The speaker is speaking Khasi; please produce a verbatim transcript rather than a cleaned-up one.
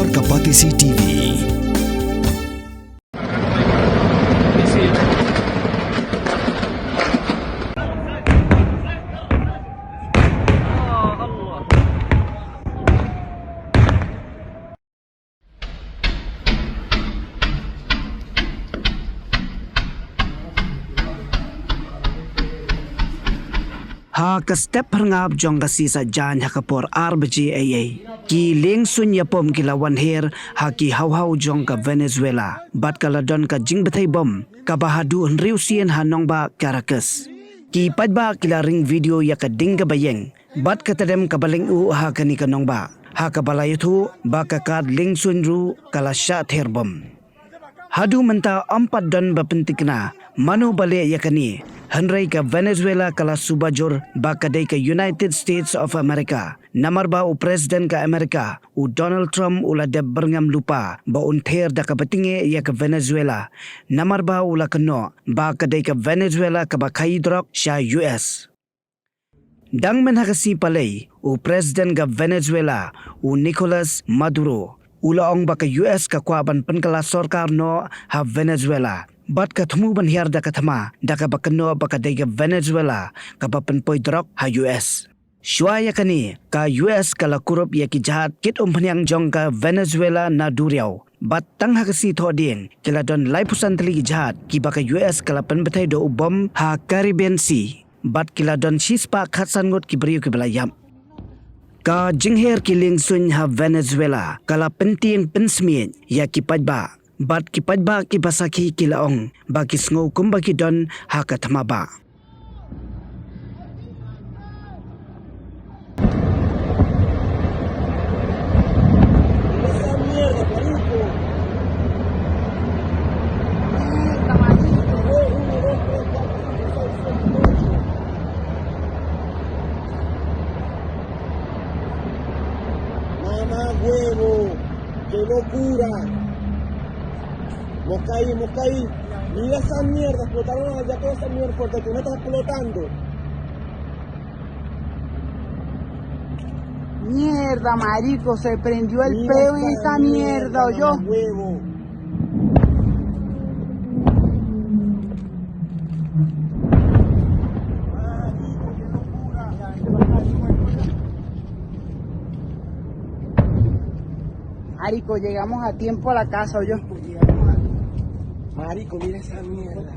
Ka Batesi T V. Ha ka step phyrngap jong ka sngi Saitjaiñ ha ka por ar baje eiei, ki liengsuiñ ïapom ki la wan her ha ki hawhaw jong ka Venezuela bad ka la don ka jingbthei bom kaba haduh hynriew sien ha nongbah Caracas. Ki paidbah ki la ring video ïa ka ding kaba ïeng bad ka tdem kaba lynguh ha kane ka nongbah, ha kaba la ïathuh ba ka kad liengsuiñ ruh ka la shah ther bom. Haduh mynta ym pat don ba pynthikna mano ba leh ïa kane, hynrei ka Venezuela ka la suba jur ba ka dei ka United States of America, namar ba u President ka America u Donald Trump u la dep byrngem lypa ba un ther da kaba tyngeh ïa ka Venezuela, namar ba u la kynnoh ba ka dei ka Venezuela kaba khaïi drok sha U S. Dang mynha ka sngi Palei, u President ka Venezuela u Nicolas Maduro u la ong ba ka U S ka kwah ban pynkylla sorkar noh ha Venezuela bad ka thmu ban hiar da ka thma da kaba kynnoh ba ka dei ka Venezuela kaba pynpoi drok ha U S. Shuwa ïa kane, ka U S ka la kurup ïa ki jahaj kit umphniang jong ka Venezuela na duriaw bad tang ha ka sngi Thohdieng ki la don laiphew san tylli ki jahaj kiba ka U S ka la pynbthei da u bom ha Caribbean Sea. Bad ki la don shispah khatsan ngut ki briew kiba la ïap. Ka jingher ki liengsuiñ ha Venezuela ka la pyntieng pynsmiej ïa ki paidbah bad ki paidbah kiba sakhi ki la ong ba ki sngew kumba ki don ha ka thma bah. Mamá huevo, qué locura. Mokai, Mokai. Mira esa mierda, explotaron allá toda esa mierda porque tú no estás explotando. Mierda, marico, se prendió el peo en esta mierda, ¿oyó? Huevo. Marico, llegamos a tiempo a la casa, ¿oyó? Marico, mira esa mierda.